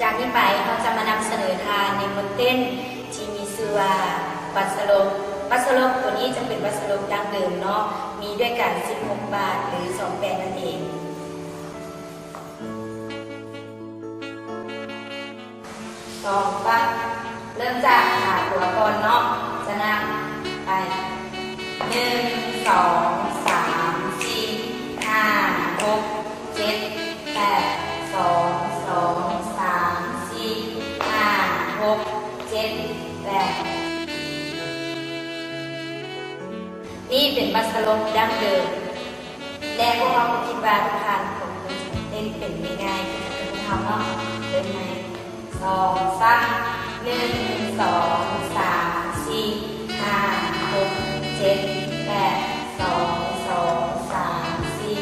ຈາກນີ້ໄປເຮົາຈະມານຳສະເໜີທ່ານໃນບົດເຕັ້ນທີ່ມີຊື່ວ່າ ບັດສະຫຼົບ. ບັດສະຫຼົບໂຕນີ້ຈະເປັນບັດສະຫຼົບດັ້ງເດີມເນາະ, ມີດ້ວຍກັນສິບຫົກບາດ ຫຼື ສອງແປດນັ້ນເອງ. ສອງສາມ ເລີ່ມຈາກຂາຂວາກ່ອນເນາະ. ຈະນັບໄປ ໜຶ່ງ ສອງ ສາມ ສີ່ ຫ້າ ຫົກ ເຈັດ ແປດ ສອງ ສອງ ສາມ ສີ່ ຫ້າ ຫົກ ເຈັດ ແປດ. ນີ້ເປັນບັດສະຫຼົບດັ້ງເດີມ ແລະ ພວກເຮົາກໍຄິດວ່າທຸກທ່ານຄົງຈະເຕັ້ນເປັນງ່າຍໆຄືກັບພວກເຮົາເນາະ. ເລີ່ມໃໝ່. ສອງ ສາມ ໜຶ່ງ ສອງ ສາມ ສີ່ ຫ້າ ຫົກ ເຈັດ ແປດ ສອງ ສອງ ສາມ ສີ່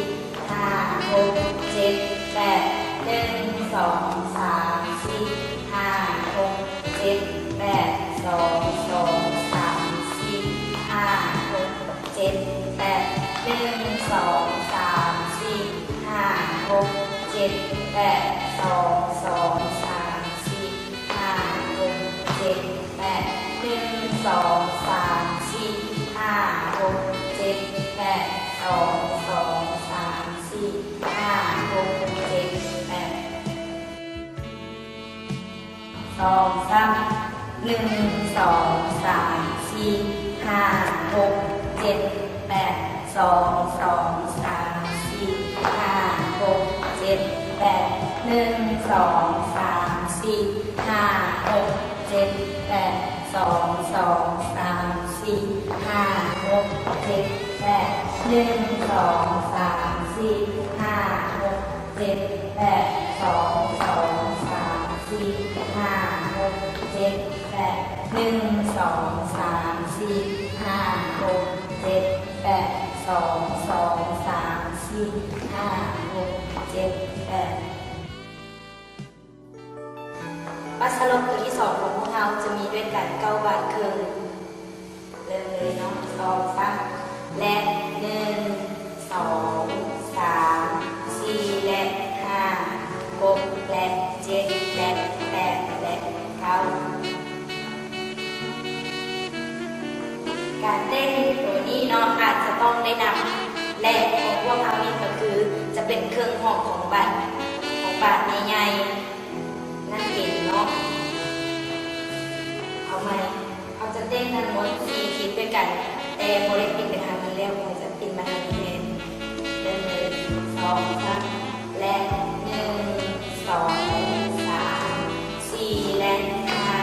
ຫ້າ ຫົກ ເຈັດ ແປດ ໜຶ່ງ ສອງ ສາມ ສີ່ ຫ້າ ຫົກ ເຈັດ ແປດ ສອງ ສອງ ສາມ ສີ່ ຫ້າ ຫົກ ເຈັດ ແປດ ໜຶ່ງ ສອງ ສາມ ສີ່ ຫ້າ ຫົກ ເຈັດ ແປດ ສອງ ສອງ ສາມ ສີ່ ຫ້າ ຫົກ ເຈັດ ແປດ ໜຶ່ງ ສອງ ສາມ ສີ່ ຫ້າ ຫົກ ເຈັດ ແປດ ສອງ ສອງ ສາມ ສີ່ ຫ້າ ຫົກ ເຈັດ ແປດ. ສອງ ສາມ ໜຶ່ງ ສອງ ສາມ ສີ່ ຫ້າ ຫົກ ເຈັດ ແປດ ສອງ ສອງ ສາມ ສີ່ ຫ້າ ຫົກ ເຈັດ ແປດ ໜຶ່ງ ສອງ ສາມ ສີ່ ຫ້າ ຫົກ ເຈັດ ແປດ ສອງ ສອງ ສາມ ສີ່ ຫ້າ ຫົກ ເຈັດ ແປດ ໜຶ່ງ ສອງ ສາມ ສີ່ ຫ້າ ຫົກ ເຈັດ ແປດ ສອງ ສອງ ສາມ ສີ່ ຫ້າ ຫົກ ເຈັດ ແປດ ໜຶ່ງ ສອງ ສາມ ສີ່ ຫ້າ ຫົກ ເຈັດ ແປດ ສອງ ສອງ ສາມ ສີ່ ຫ້າ ຫົກ ເຈັດ ແປດ. ບັດສະຫຼົບໂຕທີສອງຂອງພວກເຮົາຈະມີດ້ວຍກັນເກົ້າບາດເຄິ່ງ. ເລີ່ມເລີຍເນາະ. ສອງ ສາມ ແລະ ໜຶ່ງ ສອງ ສາມ ສີ່ ແລະ ຫ້າ ຫົກ ແລະ ເຈັດ ແລະ ແປດ ແລະ ເກົ້າ. ການເຕັ້ນໂຕນີ້ເນາະ ອາດຈະຕ້ອງໄດ້ນັບ ແລະ ຂອງພວກເຮົານີ້ກໍຄືຈະເປັນເຄິ່ງຮອບຂອງບັດ ຂອງບາດໃຫຍ່ໆນັ້ນເອງເນາະ. ເອົາໃໝ່. ເຮົາຈະເຕັ້ນທັງໝົດສີ່ທິດດ້ວຍກັນ, ແຕ່ບໍ່ໄດ້ປິ່ນໄປທາງນັ້ນແລ້ວ, ເຮົາຈະປິ່ນມາທາງນີ້ແທນ. ເລີ່ມເລີຍ. ສອງ ສາມ ແລະ ໜຶ່ງ ສອງ ສາມ ສີ່ ແລະ ຫ້າ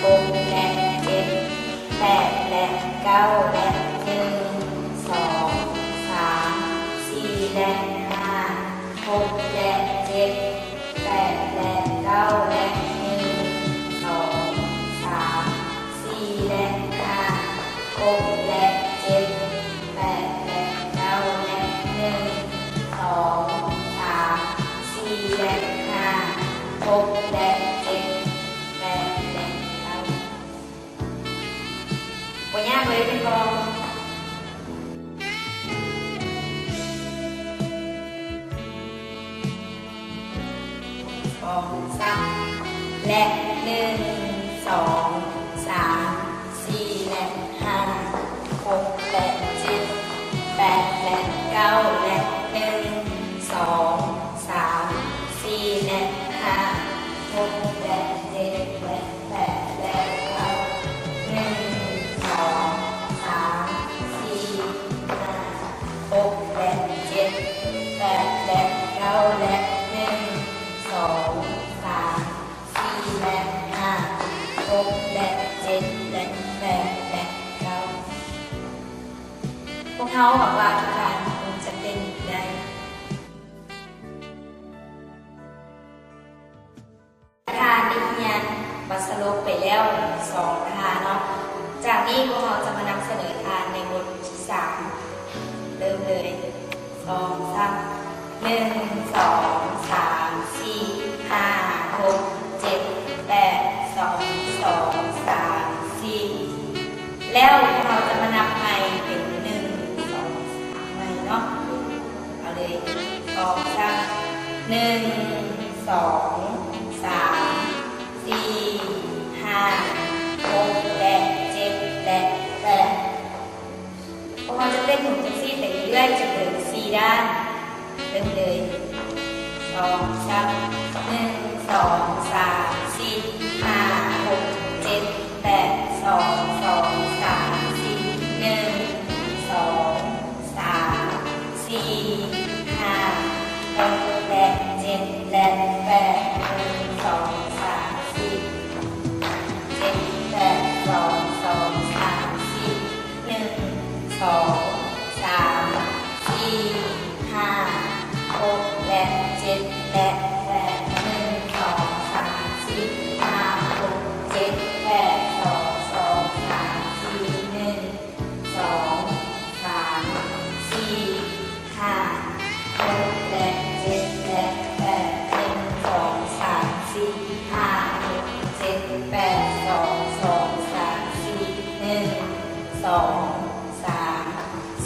ຫົກ ແລະ ເຈັດ ແປດ ແລະ ເກົ້າ ແລະ ໜຶ່ງ ສອງ ສາມ ສີ່ ແລະ ຫ້າ ຫົກ ແລະ ເຈັດ ແປດ ແລະ ເກົ້າ ແລະ ໜຶ່ງ ສອງ ສາມ ສີ່ ແລະ ຫ້າ ຫົກ ແລະ ເຈັດ ແປດ ແລະ ເກົ້າ ແລະ ໜຶ່ງ ສອງ ສາມ ສີ່ ແລະ ຫ້າ ຫົກ ແລະ ເຈັດ ແປດ ແລະ ເກົ້າ. ບໍ່ຍາກເລີຍແມ່ນບໍ່? ສອງ ສາມ ແລະ ໜຶ່ງ ສອງ ສາມ ສີ່ ແລະ ຫ້າ ຫົກ ແລະ ເຈັດ ແປດ ແລະ ເກົ້າ ແລະ ໜຶ່ງ ສອງ ສາມ ສີ່ ແລະ ຫ້າ ຫົກ ແລະ ເຈັດ ແລະ ແປດ ແລະ ເກົ້າ ໜຶ່ງ ສອງ ສາມ ສີ່ ຫ້າ ຫົກ ແລະ ເຈັດ ແປດ ແລະ ເກົ້າ ແລະ ໜຶ່ງ ສອງ ສາມ ສີ່ ແລະ ຫ້າ ຫົກ ແລະ ເຈັດ ແລະ ແປດ ແລະ ເກົ້າ. ພວກເຮົາຫວັງວ່າທຸກທ່ານຄົງຈະເຕັ້ນໄດ້. ທ່ານໄດ້ຮຽນບັດສະຫຼົບໄປແລ້ວສອງທ່າເນາະ. ຈາກນີ້ພວກເຮົາຈະມານຳສະເໜີທ່ານໃນບົດທີສາມ. ເລີ່ມເລີຍ. ສອງ ສາມ ໜຶ່ງ ສອງ ສາມ ສີ່ ຫ້າ ຫົກ ເຈັດ ແປດ ສອງ ສອງ ສາມ ສີ່ ແລ້ວພວກເຮົາຈະມານັບໃໝ່ເປັນ ໜຶ່ງ ສອງ ສາມ ໃໝ່ເນາະ. ເອົາເລີຍ. ສອງ ສາມ ໜຶ່ງ ສອງ ສາມ ເຮົາຈະເຕັ້ນໝູນຈັ່ງຊີ້ໄປເລື້ອຍໆ ຈົນເຖິງສີ່ດ້ານ. ເລີ່ມເລີຍ. ສອງ ສາມ ໜຶ່ງ ສອງ ສາມ ສີ່ ຫ້າ ຫົກ ເຈັດ ແປດ ສອງ ສອງ ສາມ ສີ່ ໜຶ່ງ ສອງ ສາມ ສີ່ ຫ້າ ຫົກ ແລະ ເຈັດ ແລະ ແປດ ໜຶ່ງ ສອງ ສາມ ສີ່ ເຈັດ ແປດ ສອງ ສອງ ສາມ ສີ່ ໜຶ່ງ ສອງ ສາມ ສີ່ ຫ້າ ຫົກ ແລະ ເຈັດ ແລະ ແປດ ໜຶ່ງ ສອງ ສາມ ສີ່ ຫ້າ ຫົກ ເຈັດ ແປດ ສອງ ສອງ ສາມ ສີ່ ໜຶ່ງ ສອງ ສາມ ສີ່ ຫ້າ ຫົກ ແລະ ເຈັດ ແລະ ແປດ ໜຶ່ງ ສອງ ສາມ ສີ່ ຫ້າ ຫົກ ເຈັດ ແປດ ສອງ ສອງ ສາມ ສີ່ ໜຶ່ງ ສອງ ສາມ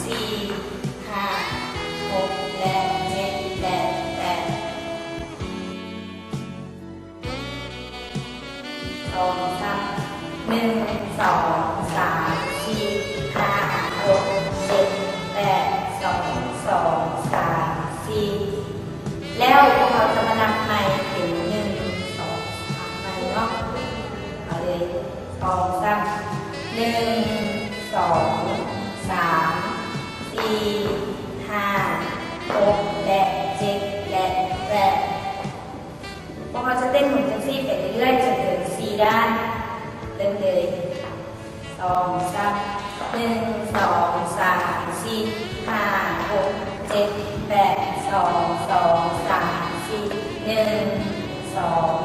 ສີ່ ຫ້າ ຫົກ ແລະ ເຈັດ ແລະ ແປດ. ສອງ ສາມ ໜຶ່ງ ສອງ ສາມ ສີ່ ຫ້າ ຫົກ ເຈັດ ແປດ ສອງ ສອງ ສາມ ສີ່ ແລ້ວພວກເຮົາຈະມານັບໃໝ່ເປັນ ໜຶ່ງ ສອງ ສາມ ໃໝ່ເນາະ. ເອົາເລີຍ. ສອງ ສາມ ໜຶ່ງ ສອງ ສາມ ສີ່ ຫ້າ ຫົກ ແລະ ເຈັດ ແລະ ແປດ. ພວກເຮົາຈະເຕັ້ນໝູນຈັ່ງຊີ້ໄປເລື້ອຍໆ ຈົນເຖິງສີ່ດ້ານ. ເລີ່ມເລີຍ. ສອງ ສາມ ໜຶ່ງ ສອງ ສາມ ສີ່ ຫ້າ ຫົກ ເຈັດ ແປດ ສອງ ສອງ ສາມ ສີ່ ໜຶ່ງ ສອງ